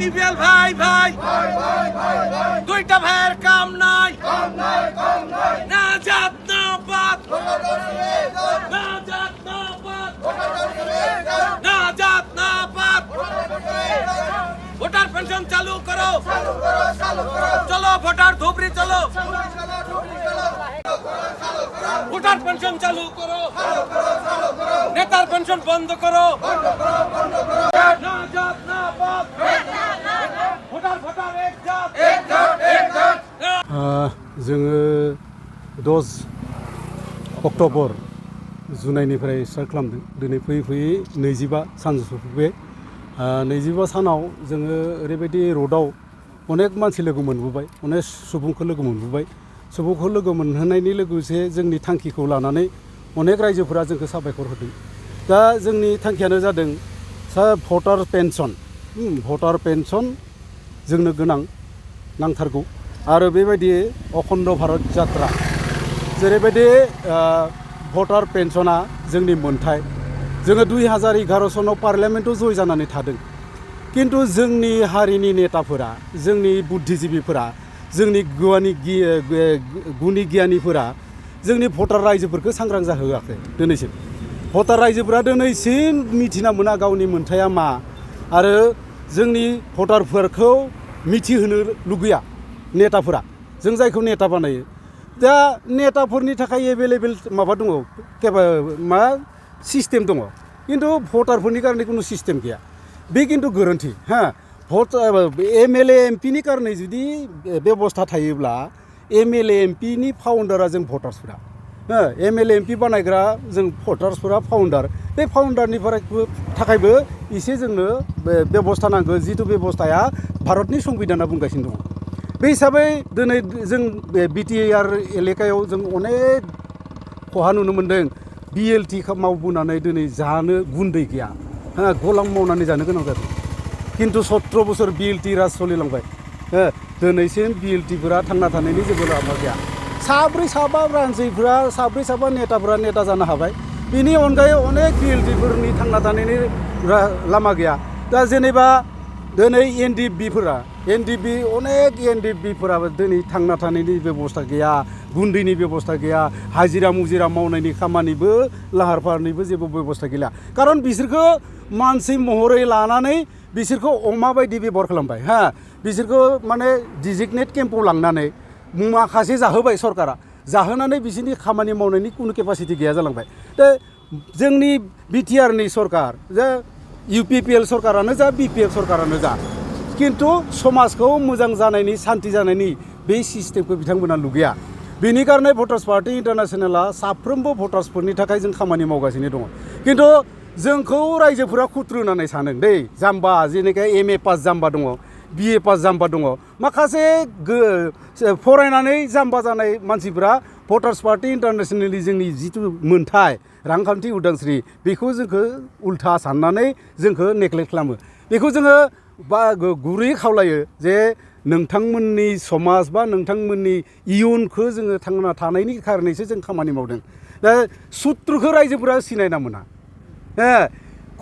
BPL ভাই ভাই দুইটা ভাইয়ের কাম নাই না জাত না পাত না জাত না পাত না জাত না পাত ভোটার পেনশন চালু করো চলো ভোটার ধুবড়ি চলো ভোটার পেনশন চালু করো নেতার পেনশন বন্ধ করো না জাত না পাত ভোটার ভোটার এক জাত जोङो 10 अक्ट'बर जुनाइनिफ्राय स्टार्ट खालामदों दिनै फैयै फैयै 25 सान सफैबाय 25 सानाव जोङो ओरैबायदि र'डआव अनेक मानसि लोगो मोनबोबाय अनेक सुबुंखौ लोगो मोनबोबाय सुबुंखौ लोगो मोनहोनायनि लोगोसे जोंनि थांखिखौ लानानै अनेक रायजोफोरा जोंखौ साबायखर होदों दा जोंनि थांखियानो जादों भटार पेन्सन जोंनो गोनां नांथारगौ आरो बेबायदि अखण्ड भारत यात्रा जेरैबायदि भटार पेन्सना जोंनि मोन्थाय जोङो 2011 सनाव पार्लियामेन्टआव जय जानानै थादों किन्तु जोंनि हारिनि नेताफोरा जोंनि बुद्धिजीबिफोरा जोंनि गुनि गियानिफोरा जोंनि भटार रायजोफोरखौ सांग्रां जाहोआखै दिनैसिम भटार रायजोफोरा दिनैसिम मिथिना मोना गावनि मोन्थाया मा आरो जोंनि भटारफोरखौ मिथिहोनो लुगैया नेताफोरा जों जायखौ नेता बानायो दा नेताफोरनि थाखाय एभेलेबेल माबा दङ मा सिस्टेम दङ किन्तु भटारफोरनि कारणे कुनु सिस्टेम गैया बे किन्तु गोरोन्थि एमएलए एमपिनि कारणे जुदि बेबस्था थायोब्ला एमएलए एमपिनि फाउन्डारा जों भटार्सफोरा एमएलए एमपि बानायग्रा जों भटार्सफोरा फाउन्डार बे फाउन्डारनि थाखायबो एसे जोंनो बेबस्था नांगौ जिथु बेबस्थाया भारतनि संबिधाना बुंगासिनो दङ बे हिसाबै दिनै जों बिटिआर एलेकायाव जों अनेक खहा नुनो मोन्दों बिएलटि मावबोनानै दिनै जानो गुन्दै गैया गलाम मावनानै जानो गोनां जादों किन्तु 17 बोसोर बिएलटि राज सोलिलांबाय दिनैसिम बिएलटिफोरा थांना थानायनि जेबो लामा गैया साब्रै साबा रायजोफोरा साब्रै साबा नेताफोरा नेता जानो हाबाय बिनि अनगायै अनेक बिएलटिफोरनि थांना थानायनि लामा गैया दा जेनेबा दिनै अनेक एनडिबिफोराबो दिनै थांना थानायनि बेबस्था गैया गुन्दैनि बेबस्था गैया हाजिरा मुजिरा मावनायनि खामानिबो लाहार फाहारनिबो जेबो बेबस्था गैला खारन बिसोरखौ मानसि महरै लानानै बिसोरखौ अमा बायदि बेबहार खालामबाय बिसोरखौ माने डिजिगनेट केम्पआव लांनानै माखासे जाहोबाय सरकारा जाहोनानै बिसोरनि खामानि मावनायनि कुनु केपासिटि गैया जालांबाय दा जोंनि बिटिआरनि सरकार जे इउपिपिएल सरकारानो जा बिपिएफ सरकारानो जा किन्तु समाजखौ मोजां जानायनि सान्ति जानायनि बे सिस्टेमखौ बिथांमोना लुगैया बेनि कारणे भटार्स पार्टी इन्टारनेसनेला साफ्रोमबो भटार्सफोरनि थाखाय जों खामानि मावगासिनो दङ किन्तु जोंखौ रायजोफोरा खुथ्रु होननानै सानो दै जाम्बा जेनेखा एमए पास जाम्बा दङ बिए पास जाम्बा दङ माखासे फरायनानै जाम्बा जानाय मानसिफोरा भटार्स पार्टी इन्टारनेसनेलनि जोंनि जिथु मोन्थाय रांखान्थि उदांस्रि बेखौ जोंखौ उल्था साननानै जोंखौ नेग्लेक्ट खालामो बेखौ जोङो गुरै खावलायो जे नोंथांमोननि समाज बा नोंथांमोननि इयुनखौ जोङो थांना थानायनि कारनेसो जों खामानि मावदों दा सुत्रुखौ रायजोफोरा सिनायना मोना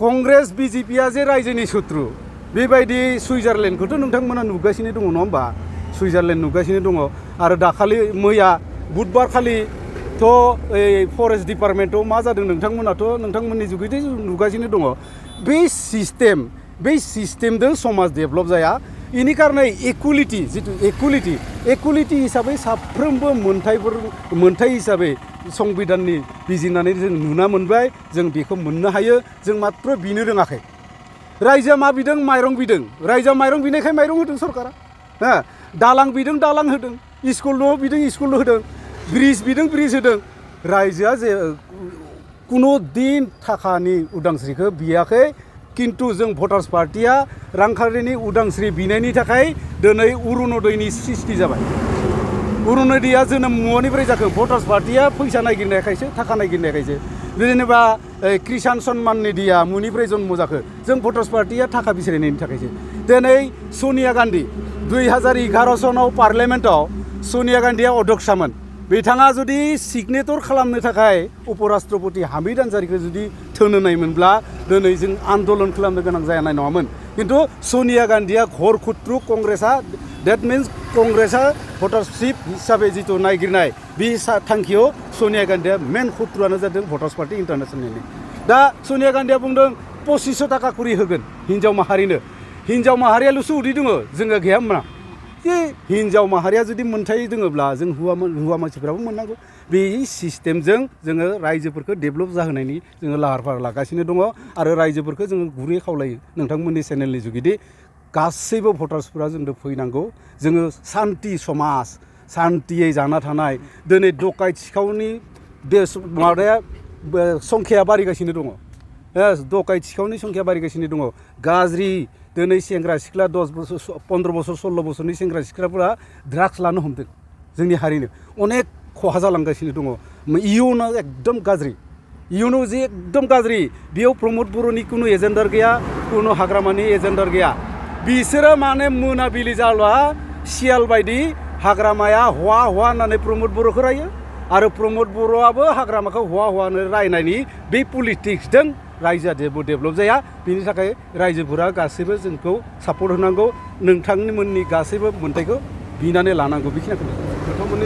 कंग्रेस बिजेपिया जे रायजोनि सुत्रु बेबायदि सुइजारलेण्डखौथ' नोंथांमोना नुगासिनो दङ नङा होमबा सुइजारलेण्ड नुगासिनो दङ आरो दाखालि मैया बुधबार खालिथ' फरेस्ट डिपार्टमेन्टआव मा जादों नोंथांमोनाथ' नोंथांमोननि जुगैथ' नुगासिनो दङ बे सिस्टेमजों समाज डेभेलप जाया इनि कारणे इकुवेलिटि हिसाबै साफ्रोमबो मोन्थाय हिसाबै संबिधाननि बिजिरनानै जों नुना मोनबाय जों बेखौ मोननो हायो जों मात्र बिनो रोङाखै रायजोआ मा बिदों माइरं बिदों रायजोआ माइरं बिनायखाय माइरं होदों सरकारा दालां बिदों दालां होदों स्कुल न' बिदों स्कुल होदों ब्रिज बिदों ब्रिज होदों रायजोआ जे कुनु दिन थाखानि उदांस्रिखौ बियाखै किन्तु जों भटार्स पार्टिया रांखान्थिनि उदांस्रि बिनायनि थाखाय दिनै अरुण'दयनि सृष्टि जाबाय अरुण'दयआ जोनोम मुवानिफ्राय जाखो भटार्स पार्टिया फैसा नागिरनायखायसो थाखा नागिरनायखायसो जेनेबा किसान सन्मान निधिया मुनिफ्राय जन्म जाखो जों भटार्स पार्टिया थाखा बिसोरनायनि थाखायसो दिनै सनिया गान्धी 2011 सनाव पार्लियामेन्टआव सनिया गान्धीया अध्यक्षामोन बिथाङा जुदि सिगनेचर खालामनो थाखाय उपराष्ट्रपति हामिद आनसारिखौ जुदि थोनोनायमोनब्ला दिनै जों आन्दलन खालामनो गोनां जानाय नङामोन खिन्थु सनिया गान्धीया घर खुथ्रु कंग्रेसा डेट मिन्स कंग्रेसा भटारशिप हिसाबै जिथु नागिरनाय बे थांखियाव सनिया गान्धीया मेन खुथ्रुआनो जादों भटार्स पार्टी इन्टारनेसनेलनि दा सनिया गान्धीया बुंदों 2500 थाखा करि होगोन हिन्जाव माहारिनो हिन्जाव माहारियाल'सो उदै दङ जोङो गैया होनबा जे हिन्जाव माहारिया जुदि मोनथाय दङब्ला जों हौवा मानसिफ्राबो मोननांगौ बे सिस्टेमजों जोङो रायजोफोरखौ डेभेलप जाहोनायनि जोङो लाहार फाहार लागासिनो दङ आरो रायजोफोरखौ जोङो गुरै खावलायो नोंथांमोननि चेनेलनि जुगिदि गासैबो भटार्सफोरा जोंनो फैनांगौ जोङो सान्ति समाज सान्तियै जाना थानाय दिनै डकाइत सिखावनि माबाया संख्याया बारायगासिनो दङ डकाइत सिखावनि संख्या बारायगासिनो दङ गाज्रि दिनै सेंग्रा सिख्ला 10 बोसोर 15 बोसोर 16 बोसोरनि सेंग्रा सिख्लाफोरा ड्राग्स लानो हमदों जोंनि हारिनो अनेक खहा जालांगासिनो दङ इयुनाव एकदम गाज्रि इयुनाव जे एकदम गाज्रि बेयाव प्रमद बर'नि कुनु एजेन्डार गैया कुनु हाग्रामानि एजेन्डार गैया बिसोरो माने मोनाबिलि जाब्ला सियाल बायदि हाग्रामाया हवा हवा होननानै प्रमद बर'खौ रायो आरो प्रमद बर'आबो हाग्रामाखौ हवा हवा रायनायनि बे पलिटिक्सजों रायजोआ डेभेलप जाया बिनि थाखाय रायजोफोरा गासैबो जोंखौ सापर्ट होनांगौ नोंथांमोननि गासैबो मोन्थाइखौ बिनानै लानांगौ बेखिनिखौनो